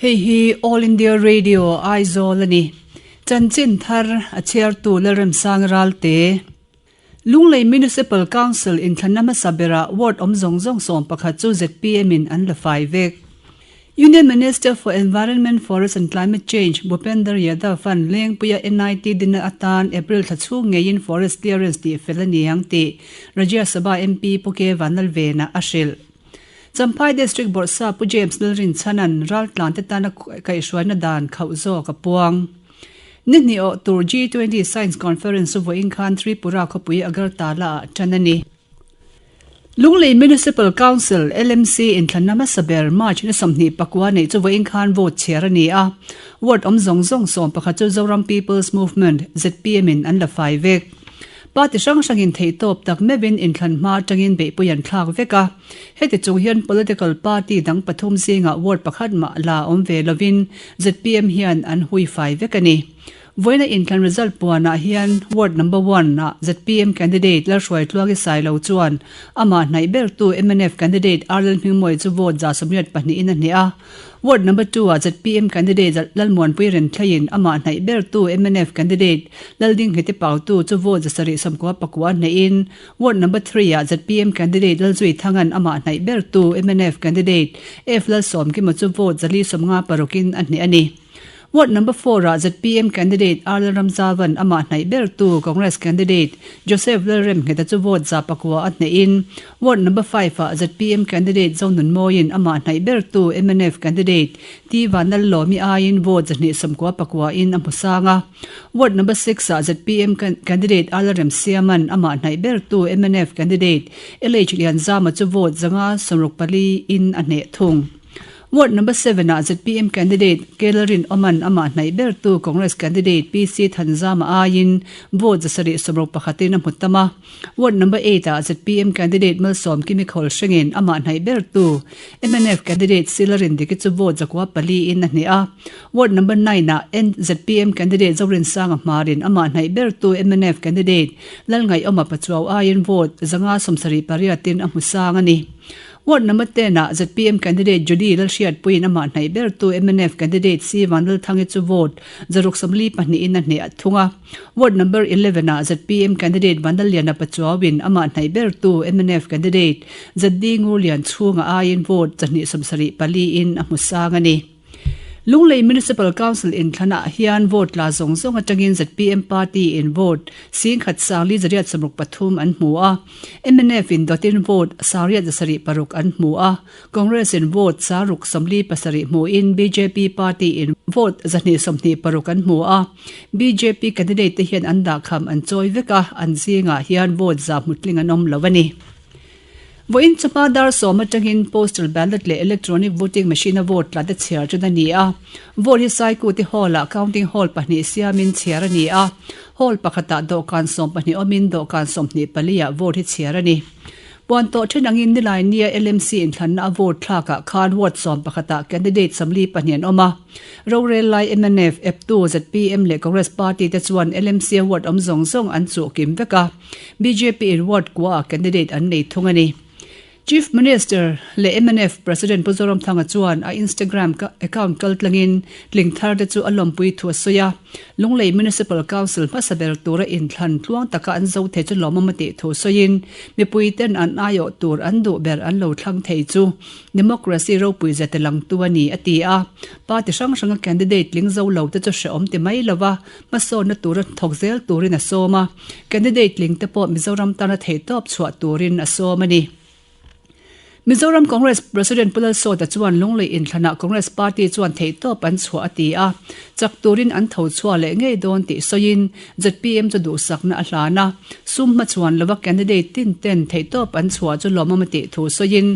Hei hi All India Radio Aizawl a ni. Chanchin thar a chhiartu Lalremsang Ralte. Lunglei Municipal Council inthlanna hmasa berah ward awm zawng zawng 11 chu zpm in an la fai vek. Union Minister for Environment, Forest and Climate Change Bhupender Yadav-a'n Lengpuia NIT dinna atan April thla chhung ngeiin forest clearance tih fel a ni ang tih Rajya Sabha MP Pu K Vanlalvena a hrilh. Champhai District Bawrhsa Pu James Lalrinchhana'n raltlante tana kaihhruaina dan khauh zawk a puang. Ni hnih awh tur G20 Science Conference chu vawiin khan Tripura khawpui Agartala-ah tan a ni. Lunglei Municipal Council, LMC, inthlanna hmasa ber March ni 29 neih chu vawiin khan vote chhiar a ni a. Ward awm zawng zawng 11 chu Zoram People's Movement, zpm, in an la fai vek. Party hrang hrangin theihtawp tak meuhin inthlan hma atangin beihpui an thlak vek a. Heti chung hian political party dang pathum zingah ward pakhat mah la awm ve lovin zpm hian an hui fai vek a ni. Vawiina inthlan result puanah hian ward number one ah zpm candidate Lalhruaitluangi Sailo chuan amah hnaih bertu mnf candidate Arlel Hmingmawii chu vote 182 in a hneh a. Ward number two ah zpm candidate Lalmuanpui Renthlaiin amah hnaih bertu mnf candidate Laldinghete Pautu chu vote 799 hnehin Ward number three ah zpm candidate Lalzui Thangan amah hnaih bertu mnf candidate F Lalsawmkima chu vote 456 in a hneh a ni. Ward number four ah zpm candidate R Lalramzavan amah hnaih bertu Congress candidate Joseph Lalremngheta chu vote 100 a hnehin Ward number five ah zpm candidate Zonunmawiin amah hnaih bertu mnf candidate T Vanlallawmi aiin vote 299 in a hmu sang a. Ward number six ah zpm candidate R Lalremsiaman amah hnaih bertu mnf candidate LH Lianzama chu vote 564 in a hneh thung. Ward number seven ah zpm candidate K Lalrinawman amah hnaih bertu Congress candidate PC Thanzama aiin vote 761 in a hmu tam a. Ward number eight ah zpm candidate Malsawm Kimi Khawl hrengin amah hnaih bertu mnf candidate C Lalrindiki chu vote 404 in a hneh a. Ward number nine ah zpm candidate Zorinsanga Hmarin amah hnaih bertu mnf candidate Lalngaihawma Pachuau aiin vote 578 in a hmu sang a ni. Ward number ten ah zpm candidate Judy Lalhriatpuiin amah hnaih bertu mnf candidate C Vanlalthangi chu vote 642 in a hneh a thung a. Ward number 11 ah zpm candidate Vanlalliana Pachuauin amah hnaih bertu mnf candidate ZD Ngurlian chhunga aiin vote 274 in a hmu sang a ni. Lunglei Municipal Council inthlanah hian vote la zawng zawng atangin zpm party in vote 10,000 sangli 863 an hmu a, mnf in dawtin vote 876 an hmu a, Congress in vote 647 hmuin bjp party in vote 226 an hmu a. Bjp candidate te hian an dahkham an chawi vek a, an zingah hian vote za hmutling an awm lo a ni. Vawiin chawhma dar sawm atangin postal ballot leh electronic voting machine a vote tla te chhiar ṭan a ni a. Vote hi Saikute Hall-ah counting hall pahnih siamin chhiar a ni a. Hall pakhatah dawhkan 12 awmin dawhkan 24 ah vote hi chhiar a ni. Puan tawh ṭhen angin nilai nia LMC inthlanna a vote thlakah khan ward 11 ah candidate 42 an awm a. Rorel lai mnf, eptu, zpm leh Congress party te chuan LMC a ward awm zawng zawng an chuh kim vek a. Bjp in ward kua ah candidate an nei thung a ni. Chief Minister leh mnf President Pu Zoramthanga chuan a Instagram account kaltlangin tling thar te chu a lawmpui thu a sawi a. Lunglei Municipal Council hmasa ber tura inthlan tluang taka an zo thei chu lawmawm a tih thu sawiin mipui ten an aiawh tur an duh ber an lo thlang thei chu Democracy ropui zia te langtu a ni a ti a. Party hrang hranga candidate tling zo lo te chu hrehawm ti mai lova Hmasawnna tura thawk zel turin a sawm a, candidate tling te pawh Mizoram tana theihtawp chhuah turin a sawm a ni. Mizoram Congress President Pu Lalsawta chuan Lunglei inthlanah Congress Party chuan theihtawp an chhuah a ti a, chak turin an tho chhuah leh ngei dawn tih sawiin zpm chu duhsakna a hlan a, sum hmachhuan lova candidate tin ten theihtawp an chhuah chu lawmawm a tih thu sawiin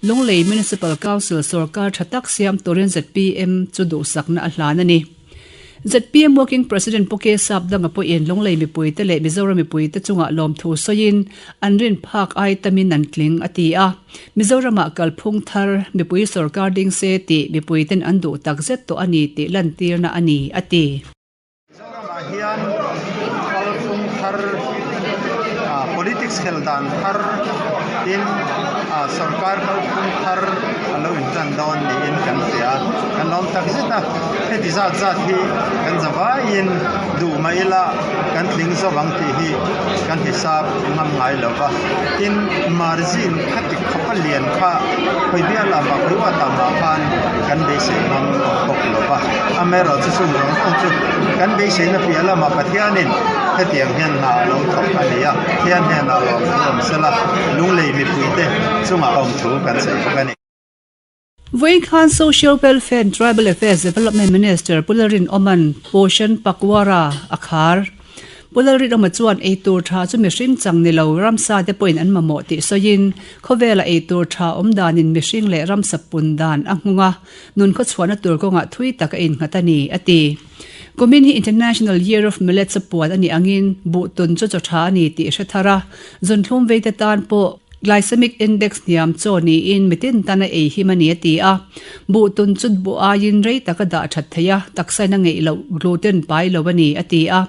Lunglei Municipal Council sorkar tha tak siam turin zpm chu duhsakna a hlan a ni. Zpm Working President Pu K Sapdanga pawhin Lunglei mipuite leh Mizoram mipuite chungah lawmthu sawiin an rin phak ai tamin an tling a ti a. Mizoramah kalphung thar mipui sorkar ding se tih mipuiten an duh takzet tawh a ni tih lantirna a ni a ti. Mizoramah hian kalphung thar politics. Politics khel dan thar tin sorkar kalphung thar a lo intan dawn niin kan hria a, kan lawm tak zet a, heti zat zat hi kan za vaiin duh mah ila kan tling zo ang tih hi kan hisap ngam ngai lo va, tin margin khati khawpa lian kha khawi bial ah mah khawi uat ah mah khan kan beisei ngam bawk lo va, amaherawhchu chung zawng zawng chu kan beiseina piah lamah Pathianin hetiang hian hna a lo thawk a ni a, Pathian hnenah lawmthu awm sela lunglei mipuite chungah awmthu kan sawi bawk a ni. Vawiin khan Social Welfare and Tribal Affairs Development Minister Pu Lalrinawma'n Poshan Pakwara a khar. Pu Lalrinawma chuan eitur tha chu mihring chang ni lo ramsa te pawhin an mamawh tih sawiin khawvela eitur tha awm danin mihring leh ramsa pun dan a nghung a, nun khawchhuahna tur kawngah thui tak a innghat a ni, a ti. Kumin hi International Year of Millets a puan a nih angin buh tun chu chaw tha a ni tih hre thar a, zunthlum veite tan pawh glycemic index hniam chaw niin mitin tan a ei him a ni a ti a. Buh tun chu buh aiin rei tak a dah that thei a, taksain a ngeih loh gluten pai lo a ni a ti a.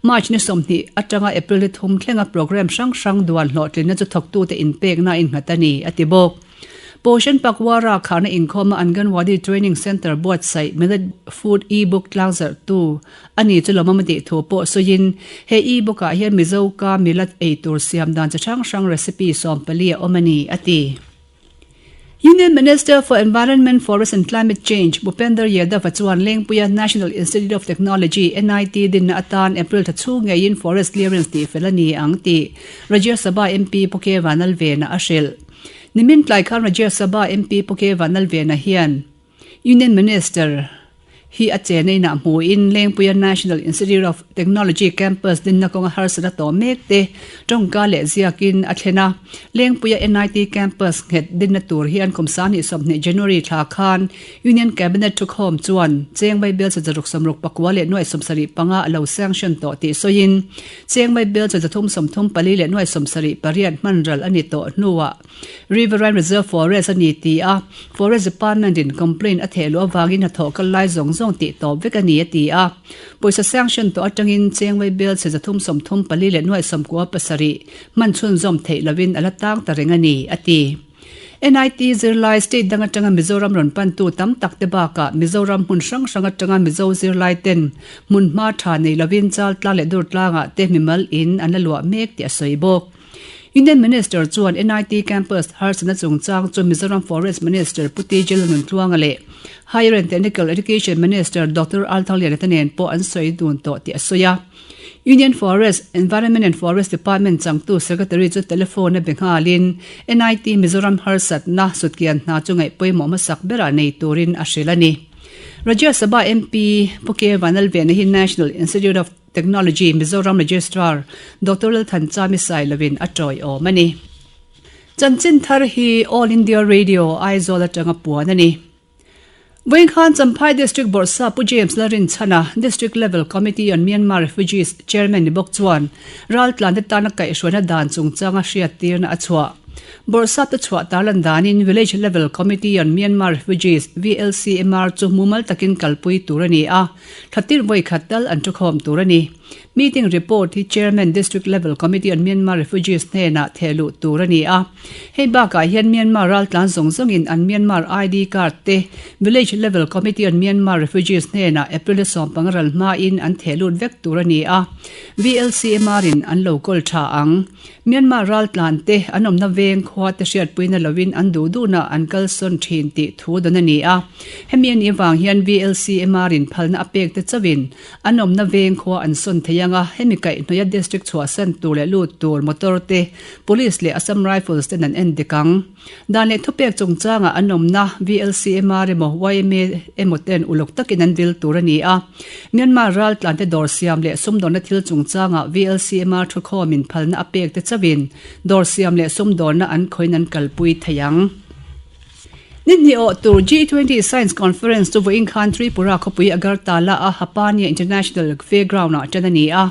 March ni 20 atanga April ni thum thlenga programme hrang hrang duan hlawhtlinna chu thawktute inpekna a innghat a ni a ti bawk. Poshan Pakwara kharna inkhawma Anganwadi Training Centre buatsaih Millet Food E-book tlangzarhtu a ni chu lawmawm a tih thu pawh sawiin he e-book ah hian Mizo ka millet ei tur siam dan chi hrang hrang recipe 14 a awm a ni, a ti. Union Minister for Environment, Forest and Climate Change Bhupender Yadav-a chuan Lengpuia National Institute of Technology, NIT, dinna atan April thla chhung ngeiin forest clearance tihfel a ni ang tih Rajya Sabha MP Pu K Vanlalvena a hrilh. Nimin tlai khan Rajya Sabha MP Pu K Vanlalvena hian Union Minister hi a chena inah hmuin Lengpuia National Institute of Technology Campus dinna kawnga harsatna tawh mek te tawngka leh ziakin a thlen a. Lengpuia NIT Campus nghet dinna tur hian kum 2020 January thla khan Union Cabinet thukhawm chuan cheng vaibel 664,75 a lo sanction tawh tih sawiin Cheng mai bel 334,78 hman ral a ni tawh hnuah Riverine Reserve Forest a ni ti a, Forest Department in complaint a theh luh avangin hnathawh kal lai zawng zawng tih tawp vek a ni a ti a. Pawisa sanction tawh atangin cheng mai bel 334,97 hman chhunzawm theih lovin a la tang ta reng a ni a ti. NIT zirlai state dang atanga Mizoram rawn pantu tam tak te bakah Mizoram hmun hrang hrang atanga Mizo zirlai ten hmun hma tha nei lovin chal tlang leh dur tlangah te mimal in an la luah mek tih a sawi bawk. Union Minister chuan NIT campus harsatna chungchang chu Mizoram Forest Minister Pu TJ Lalnuntluanga leh Higher and Technical Education Minister Doctor Althang Liana te nen pawh an sawi dun tawh tih a sawi a. Union Forest, Environment and Forest Department changtu Secretary chu telephone a be nghalin NIT Mizoram harsatna sutkian hna chu ngaih pawimawh hmasak berah nei turin a hrilh a ni. Rajya Sabha MP Pu K Vanlalvena hi National Institute of Technology Mizoram Registrar Doctor Lalthanchami Sailovin a tawiawm a ni. Chanchin thar hi All India Radio Aizawl atanga puan a ni. Vawiin khan Champhai District Bawrhsa Pu James Lalrinchhana, District Level Committee on Myanmar Refugees Chairman ni bawk chuan raltlante tana kaihhruaina dan chungchanga hriattirna a chhuah. Bawrhsa te chhuah tarlan danin Village Level Committee on Myanmar Refugees, VLCMR, chu mumal takin kalpui tur a ni a, thla vawi khat tal an thukhawm tur a ni. Meeting report hi Chairman District Level Committee on Myanmar Refugees hnenah thehluh tur a ni a. Hei bakah hian Myanmar raltlan zawng zawngin an Myanmar ID card te Village Level Committee on Myanmar Refugees hnenah April a sawmpanga ral hmain an thehlut vek tur a ni a. VLCMR in an lo kawl tha ang. Myanmar raltlan te an awmna veng khua te hriatpuina lovin an duh duhna an kalsawn thin tih thu dawn a ni a. Hemi a nih avang hian VLCMR in phalna a pek te chauhin An awmna veng khua an sawn thei ang a, hemi kaihhnawia district chhuahsan tur leh lut tur motor te Police leh Assam Rifles ten an en dik ang. Dan leh thupek chungchangah an awmna VLCMR emaw yma emaw ten uluk takin an vil tur a ni a. Myanmar raltlante dawr siam leh sumdawnna thil chungchangah VLCMR thukhawmin phalna a pek te chauhin dawr siam leh sumdawnna an khawiin an kalpui thei ang. Ni hnih awh tur G20 Science Conference chu vawiin khan Tripura khawpui Agartala a Hapania International Fairground ah ṭan a ni a,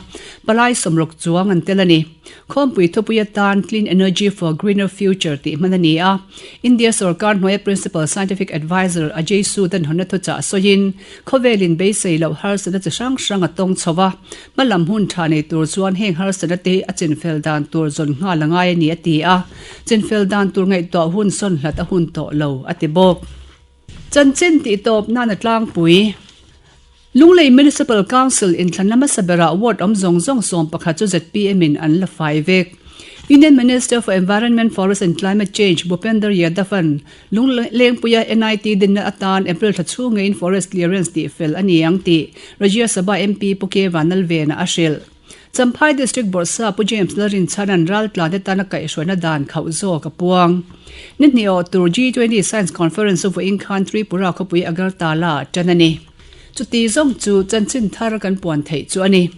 palai sawmruk chuang an tel a ni. Khawmpui thupui atan Clean Energy for Greener Future tih hman a ni a. India sorkar hnuaia Principal Scientific Adviser Ajay Sood-a'n hawnna thuchah sawiin, Khawvelin beisei loh harsatna chi hrang hrang a tawng chho a, hmalam hun tha nei tur chuan heng harsatna te hi a chinfel dan tur zawn nghal a ngai a ni a ti a, chinfel dan tur ngaihtuah hun sawn hlat a hun tawh lo a ti bawk. Chanchin tihtawp nan a tlangpui. Lunglei Municipal Council inthlanna hmasa berah ward awm zawng zawng 11 chu zpm in an la fai vek. Union Minister for Environment, Forest and Climate Change Bhupender Yadav-a'n Lunglengpuia NIT dinna atan April thla chhung ngeiin forest clearance tih fel a ni ang tih Rajya Sabha MP Pu K Vanlalvena a hrilh. Champhai District Bawrhsa Pu James Lalrinchhana'n raltlante tana kaihhruaina dan khauh zawk a puang. Ni hnih awh tur G20 Science Conference chu vawiin khan Tripura khawpui Agartala-ah tan a ni. Chuti zawng chu chanchin thar kan puan theih chu a ni.